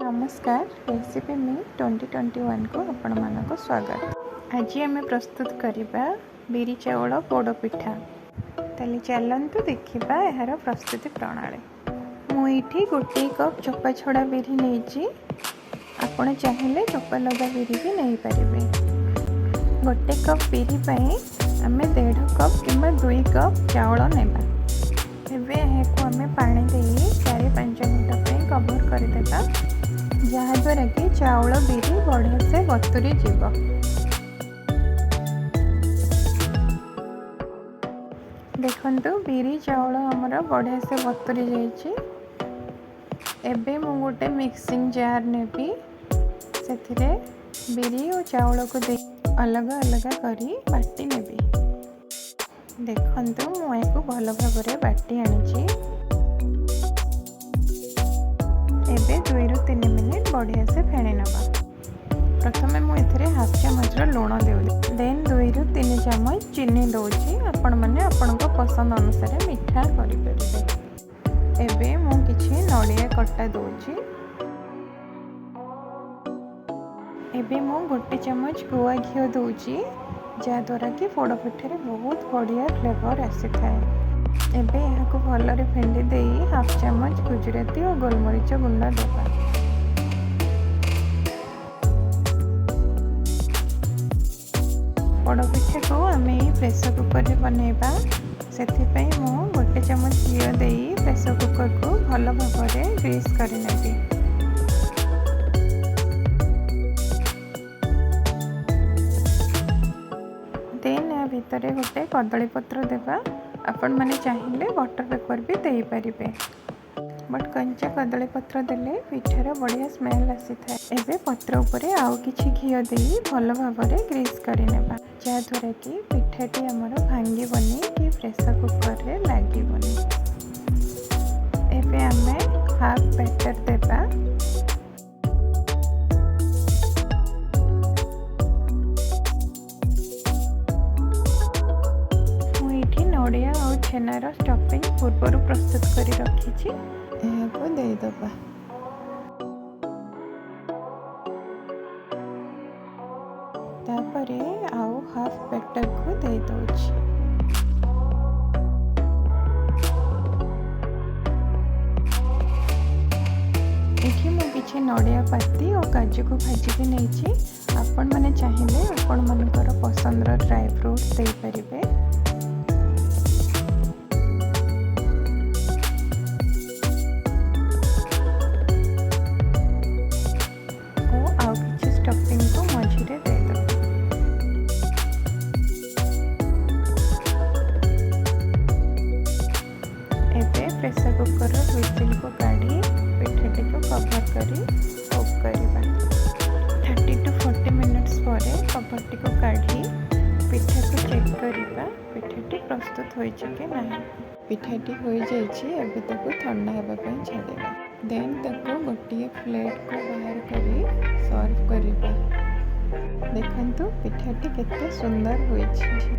ନମସ୍କାର, ରେସିପି ମି 2021କୁ ଆପଣମାନଙ୍କୁ ସ୍ୱାଗତ। ଆଜି ଆମେ ପ୍ରସ୍ତୁତ କରିବା ବିରି ଚାଉଳ ପୋଡ଼ ପିଠା। ତାହେଲେ ଚାଲନ୍ତୁ ଦେଖିବା ଏହାର ପ୍ରସ୍ତୁତି ପ୍ରଣାଳୀ। ମୁଁ ଏଇଠି 1 କପ୍ ଚୋପା ଛଡ଼ା ବିରି ନେଇଛି। ଆପଣ ଚାହିଁଲେ ଚୋପା ଲଗା ବିରି ବି ନେଇପାରିବେ। 1 କପ୍ ବିରି ପାଇଁ ଆମେ 1.5 କପ୍ କିମ୍ବା 2 କପ୍ ଚାଉଳ ନେବା। ଏବେ ଏହାକୁ ଆମେ ପାଣି ଦେଇ 4-5 ଘଣ୍ଟା ପାଇଁ କଭର୍ କରିଦେବା, ଯାହାଦ୍ୱାରା କି ଚାଉଳ ବିରି ବଢ଼ିଆ ସେ ବତୁରି ଯିବ। ଦେଖନ୍ତୁ, ବିରି ଚାଉଳ ଆମର ବଢ଼ିଆ ସେ ବତୁରି ଯାଇଛି। ଏବେ ମୁଁ ଗୋଟେ ମିକ୍ସିଂ ଜାର୍ ନେବି। ସେଥିରେ ବିରି ଓ ଚାଉଳକୁ ଦେଇ ଅଲଗା ଅଲଗା କରି ବାଟି ନେବି। ଦେଖନ୍ତୁ, ମୁଁ ଏହାକୁ ଭଲ ଭାବରେ ବାଟି ଆଣିଛି। ଏବେ 2ରୁ 3 ମିନିଟ୍ ବଢ଼ିଆ ସେ ଫେଣି ନେବା। ପ୍ରଥମେ ମୁଁ ଏଥିରେ ହାଫ୍ ଚାମଚର ଲୁଣ ଦେଉଛି, ଦେନ୍ 2ରୁ 3 ଚାମଚ ଚିନି ଦେଉଛି। ଆପଣମାନେ ଆପଣଙ୍କ ପସନ୍ଦ ଅନୁସାରେ ମିଠା କରିପାରିବେ। ଏବେ ମୁଁ କିଛି ନଡ଼ିଆ କଟା ଦେଉଛି। ଏବେ ମୁଁ 1 ଚାମଚ ଗୁଆ ଘିଅ ଦେଉଛି, ଯାହାଦ୍ୱାରା କି ପୋଡ଼ ପିଠାରେ ବହୁତ ବଢ଼ିଆ ଫ୍ଲେଭର୍ ଆସିଥାଏ। ଏବେ ଏହାକୁ ଭଲରେ ଫେଣ୍ଟି ଦେଇ ହାଫ୍ ଚାମଚ ଗୁଜୁରାତି ଓ ଗୋଲମରିଚ ଗୁଣ୍ଡ ଦେବା। ପୋଡ଼ ପିଠାକୁ ଆମେ ଏଇ ପ୍ରେସର କୁକରରେ ବନେଇବା। ସେଥିପାଇଁ ମୁଁ 1 ଚାମଚ ଘିଅ ଦେଇ ପ୍ରେସର କୁକରକୁ ଭଲ ଭାବରେ ଗ୍ରୀସ୍ କରିନେବି। ଦେନ୍ ଏହା ଭିତରେ ଗୋଟେ କଦଳୀ ପତ୍ର ଦେବା। ଆପଣମାନେ ଚାହିଁଲେ ବଟର ପେପର ବି ଦେଇପାରିବେ, ବଟ୍ କଞ୍ଚା କଦଳୀ ପତ୍ର ଦେଲେ ପିଠାର ବଢ଼ିଆ ସ୍ମେଲ୍ ଆସିଥାଏ। ଏବେ ପତ୍ର ଉପରେ ଆଉ କିଛି ଘିଅ ଦେଇ ଭଲ ଭାବରେ ଗ୍ରୀସ୍ କରିନେବା, ଯାହାଦ୍ୱାରା କି ପିଠାଟି ଆମର ଭାଙ୍ଗିବନି କି ପ୍ରେସର କୁକରରେ ଲାଗିବନି। ଏବେ ଆମେ ହାଫ୍ ବ୍ୟାଟର ଦେବା। ମୁଁ ଏଇଠି ନଡ଼ିଆ ଆଉ ଛେନାର ଷ୍ଟଫିଂ ପୂର୍ବରୁ ପ୍ରସ୍ତୁତ କରି ରଖିଛି, ଏହାକୁ ଦେଇଦେବା। ତାପରେ ଆଉ ହାଫ୍ ବ୍ୟାଟରକୁ ଦେଇଦେଉଛି। ଏଠି ମୁଁ କିଛି ନଡ଼ିଆ ପାତି ଓ କାଜୁକୁ ଭାଜିକି ନେଇଛି। ଆପଣମାନେ ଚାହିଁଲେ ଆପଣମାନଙ୍କର ପସନ୍ଦର ଡ୍ରାଏ ଫ୍ରୁଟ୍ସ ଦେଇପାରିବେ। ଓ ଆଉ କିଛି ଷ୍ଟଫିଂକୁ ମଝିରେ ଦେଇଦେବା। ଏବେ ପ୍ରେସର କୁକରର ହୁଇସିଲକୁ କାଢ଼ି ପିଠାଟିକୁ କଭର୍ କରି କୁକ୍ କରିବା। 30 ଟୁ 40 ମିନିଟ୍ସ ପରେ କଭରଟିକୁ କାଢ଼ି ପିଠାକୁ ଚେକ୍ କରିବା, ପିଠାଟି ପ୍ରସ୍ତୁତ ହୋଇଛି କି ନାହିଁ। ପିଠାଟି ହୋଇଯାଇଛି। ଏବେ ତାକୁ ଥଣ୍ଡା ହେବା ପାଇଁ ଛାଡ଼ିବା। ଦେନ୍ ତାକୁ ଗୋଟିଏ ପ୍ଲେଟ୍କୁ ବାହାର କରି ସର୍ଭ କରିବା। ଦେଖନ୍ତୁ, ପିଠାଟି କେତେ ସୁନ୍ଦର ହୋଇଛି।